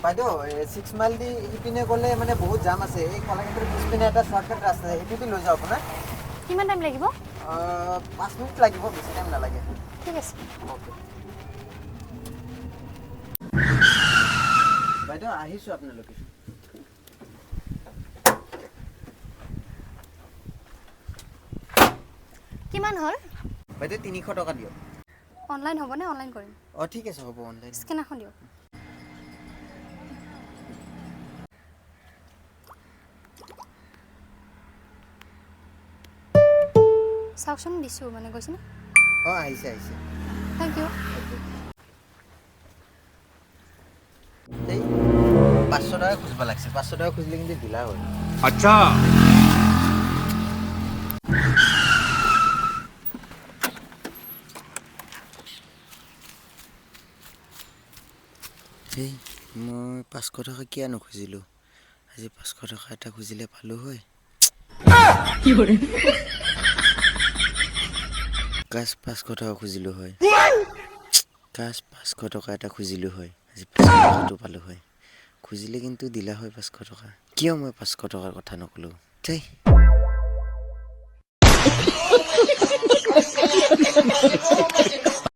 বাইদেউ, 6 মাইল দি ইপিনে গ'লে মানে বহুত জাম আছে। এই কলাক্ষেত্ৰৰ পিছপিনে এটা শ্বৰ্টকাট ৰাস্তা আছে, সেইটো দি লৈ যাওঁ আপোনাক। কিমান টাইম লাগিব? 5 মিনিট লাগিব, বেছি টাইম নালাগে। ঠিক আছে। অ'কে বাইদেউ, আহিছোঁ আপোনালোকে। কিমান হ'ল? বাইদেউ, 300 টকা দিয়ক। অনলাইন হ'বনে? অনলাইন কৰিম। অঁ, ঠিক আছে, হ'ব, অনলাইন। স্কেনাৰখন দিয়ক। চাওকচোন, দিছোঁ মানে গৈছেনে? অঁ, আহিছে আহিছে। Thank U. এই 500 টকা খুজিব লাগিছে। 500 টকা খুজিলে কিন্তু দিলা হয়। अच्छा। এই মই 500 টকা কিয় নুখুজিলোঁ? আজি 500 টকা এটা খুজিলে পালোঁ হয়। কাছ 500 টকা খুজিলোঁ হয়, কাছ 500 টকা এটা খুজিলোঁ হয়, আজি 500 টকাটো পালোঁ হয়। খুজিলে কিন্তু দিলা হয় 500 টকা। কিয় মই 500 টকাৰ কথা নক'লোঁ? থেই।